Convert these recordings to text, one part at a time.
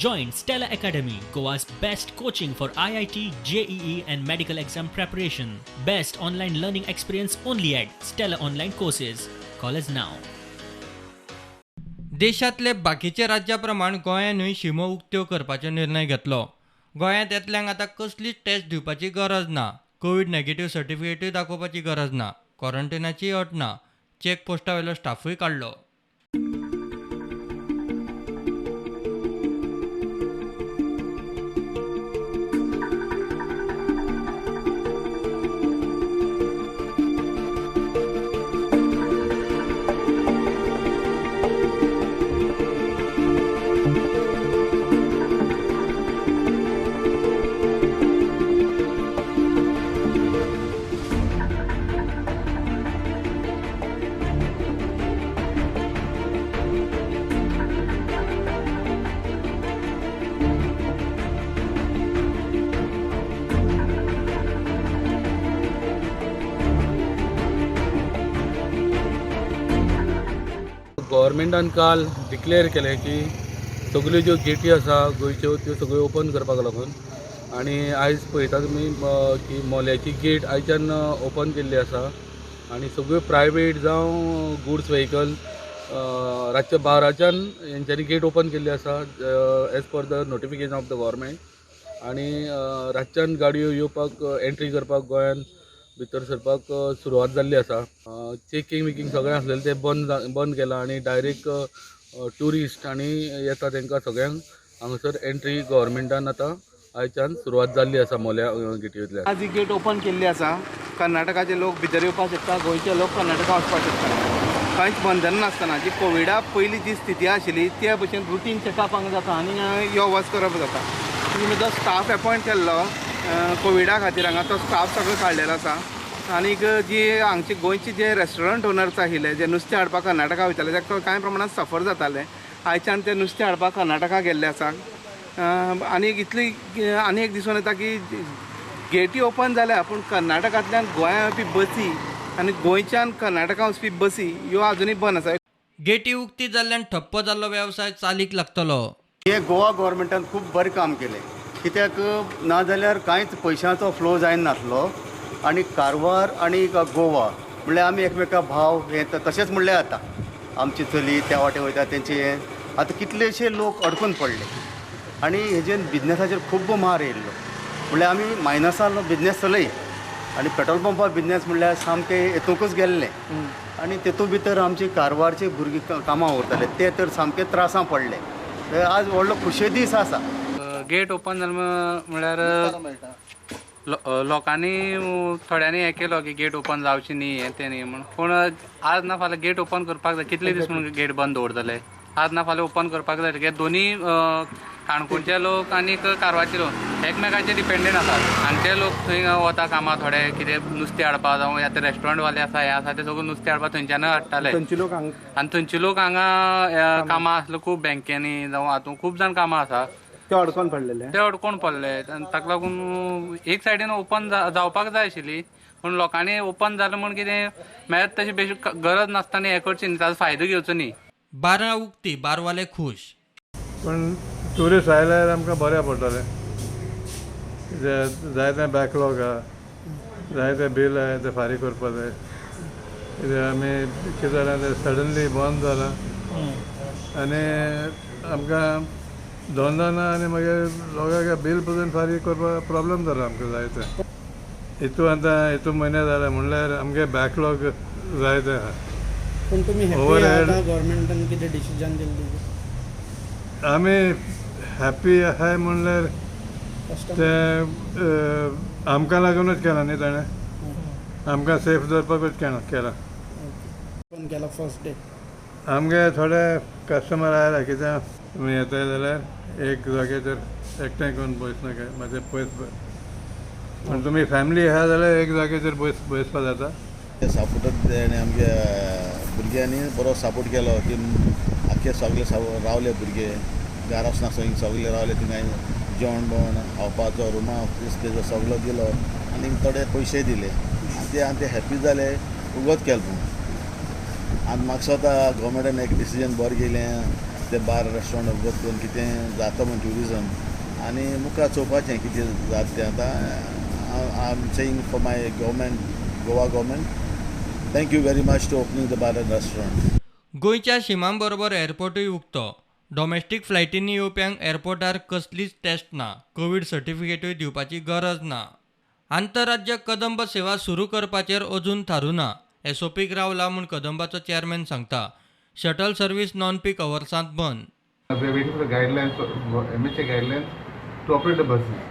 Join Stella Academy, Goa's best coaching for IIT, JEE, and medical exam preparation. Best online learning experience only at Stella Online Courses. Call us now. देशांतले बाकीचे राज्या प्रमाण गोंयानूय शिमो उक्त्यो करपाचो निर्णय घेतलो. गोंयांत येतल्यांक आतां कसलीच टेस्ट दिवपाची गरज ना, कोवीड नेगेटिव्ह सर्टिफिकेटूय दाखोवपाची गरज ना, क्वॉरंटिनाचीय अट ना. चेक पोस्टा वयलो स्टाफूय काडलो. गव्हर्मेंटान काल डिक्लेअर केलें की सगल्यो ज्यो गेटी आसा गोंयच्यो त्यो सगळ्यो ओपन करपाक लागून आनी आयज पळयता तुमी की मोल्याची गेट आयच्यान ओपन केल्ली आसा आनी सगळ्यो प्रायवेट जावं गुड्स व्हेकल रातच्या 12च्यान हेंच्यांनी गेट ओपन केल्ली आसा as per the notification of the government. आनी रातच्यान गाडयो येवपाक एंट्री करपाक गोंयान भितर सरपाक सुरवात जाल्ली आसा. चेकींग विकींग सगळें आसलेलें तें बंद केलां आनी डायरेक्ट ट्युरिस्ट आनी येता तांकां सगळ्यांक हांगासर एंट्री गव्हर्मेंटान आतां आयच्यान सुरवात जाल्ली आसा मोल्या गेटींतल्यान. आज ही गेट ओपन केल्ली आसा. कर्नाटकाचे लोक भितर येवपाक शकता, गोंयचे लोक कर्नाटका वचपाक शकता, कांयच बंधन नासतना. जी कोविडा पयलीं जी स्थिती आशिल्ली त्या भशेन रुटीन चॅकअप हांगा जाता आनी यो वच करप जाता. तुमी जो स्टाफ एपॉयंट केल्लो कोविडा खातीर हांगा तो स्टाफ सगळो काडलेलो आसा. आनीक जी हांगचे गोंयचे जे रेस्टॉरंट ओनर्स आशिल्ले जे नुस्तें हाडपाक कर्नाटका वयताले ते कांय प्रमाणांत सफर जाताले. आयच्यान ते नुस्तें हाडपाक कर्नाटका गेल्ले आसा. आनीक इतली आनी एक दिसून येता की गेटी ओपन जाल्या पूण कर्नाटकांतल्यान गोंया येवपी बसी आनी गोंयच्यान कर्नाटका वचपी बसी ह्यो आजुनूय बंद आसा. गेटी उक्ती जाल्ल्यान ठप्प जाल्लो वेवसाय चालीक लागतलो. हे गोवा गव्हर्मेंटान खूब बरें काम केलें, कित्याक नाजाल्यार कांयच पयशांचो फ्लो जायनासलो आनी कारवार आनी गोवा म्हणल्यार आमी एकमेका भाव हे तशेंच म्हणल्यार आतां आमची चली त्या वाटे वयता तेंचे हें आतां कितलेशे लोक अडकून पडले आनी हेजेर बिजनेसाचेर खूब मार येयल्लो. म्हणल्यार आमी मायनसान बिजनेस चलय आनी पेट्रोल पंपार बिजनेस म्हणल्यार सामकें हेतूंकच गेल्लें आनी तेतूंत भितर आमचे कारवारचे भुरगीं कामां उरताले ते तर सामके त्रासां पडले. आज व्हडलो खुशे दीस आसा. गेट ओपन जालें म्हणल्यार लोकांनी थोड्यांनी हें केलो की गेट ओपन जावची न्ही हें तें न्ही म्हूण, पूण आज ना फाल्यां गेट ओपन करपाक जाय. कितले दीस म्हणून गेट बंद दवरतले? आज ना फाल्यां ओपन करपाक जाय. कित्याक दोनी काणकोणचे लोक आनी कारवारचे लोक एकमेकाचेर डिपेंडंट आसात. हांगचे लोक थंय वता कामां, थोडे कितें नुस्तें हाडपा जावं आतां रेस्टॉरंटवाले आसा हें आसा ते सगळें नुस्तें हाडपा थंयच्यानच हाडटाले आनी थंयचे लोक हांगा कामां आसले खूब बँकेनी जावं हातूंत खूब जाण कामां आसा ते अडकोन पडलेले, ते अडकोन पडले आनी ताका लागून एक सायडीन ओपन जावपाक जाय आशिल्ली, पूण लोकांनी ओपन जालें म्हूण कितें मेळत तशी बेश्टी गरज नासतना हें करची न्ही, ताजो फायदो घेवचो न्ही. बारां उक्ती, बारवाले खूश. पूण ट्युरिस्ट आयल्यार आमकां बरें पडटलें. जायते बॅकलॉग आहा, जायते बील आहा ते फारीक करपा जाय. कित्याक आमी कितें जालें तें सडनली बंद जालां आनी आमकां धंदो ना आनी मागीर लोकांक बील पसून फारीक करपाक प्रॉब्लम जाला आमकां जायते. हितू आतां हितू म्हयने जाले म्हणल्यार आमगे बॅकलॉग जायते आहा. पूण तुमी गव्हर्मेंटान कितें डिसिजन दिल्लें? आमी हॅप्पी आहाय म्हणल्यार तें आमकां लागूनच केलां न्ही ताणें, आमकां सेफ दवरपाकूच केलां. केला फर्स्ट डे आमगे थोडे कस्टमर आयला कित्याक तुमी येताय जाल्यार एक जाग्याचेर एकठांय करून बसनाका, मातशें पयस. पूण तुमी फॅमिली आहा जाल्यार एक जाग्याचेर बसपा जाता. सपोर्ट तेणे आमच्या भुरग्यांनी बरो सपोर्ट केलो की आख्खे सगळे रावले भुरगे घरा वचना सगळे रावले थिंगाय जेवण बिवण खावपाचो रुमा तेजो सगळो दिलो आनी थोडे पयशे दिले आनी ते आनी ते हॅप्पी जाले उगत केलें. पूण आनी म्हाका दिसता गव्हर्मेंटान एक डिसिजन बरें घेयलें. ते बार रेस्टॉरंट उगत करून कितें जाता म्हूण ट्युरिजम आनी मुखार चोवपाचें कितें जाता तें. आतां I am saying for my government, Goa government, thank you very much to opening the bar and restaurant. गोंयच्या शिमां बरोबर एअरपोर्टूय उक्तो. डॉमेस्टीक फ्लायटींनी येवप्यांक एअरपोर्टार कसलीच टेस्ट ना, कोवीड सर्टिफिकेटूय दिवपाची गरज ना. आंतरराज्य कदंब सेवा सुरू करपाचेर अजून थारूना. एसओपीक रावला म्हूण कदंबाचो चॅरमॅन सांगता. शटल सर्वीस नॉन पीक अवर्सांत बंद. We are waiting for the guidelines, for MHA guidelines to operate the buses.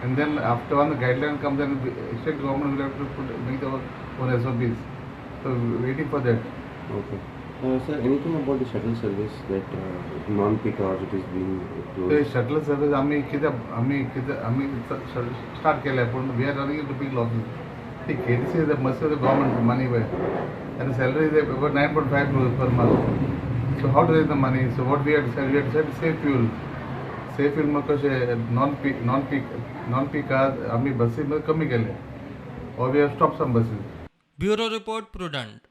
And then after when the guideline comes, then the state government will have to make their own SOPs. So we're waiting for that. Okay. Sir, anything about the shuttle service that non-peak hours it is being The closed? Shuttle service आमी कित्याक आमी start केल्या, पूण we are running into big losses. See, KTC is the mercy of the government money way, and the salary is about 9.5 crores per month. So how to raise the money? So what we have decided, we have decided to save fuel. Save fuel मग कशें non peak hours आमी बसी कमी केले or we have stopped some buses. Bureau report, Prudent.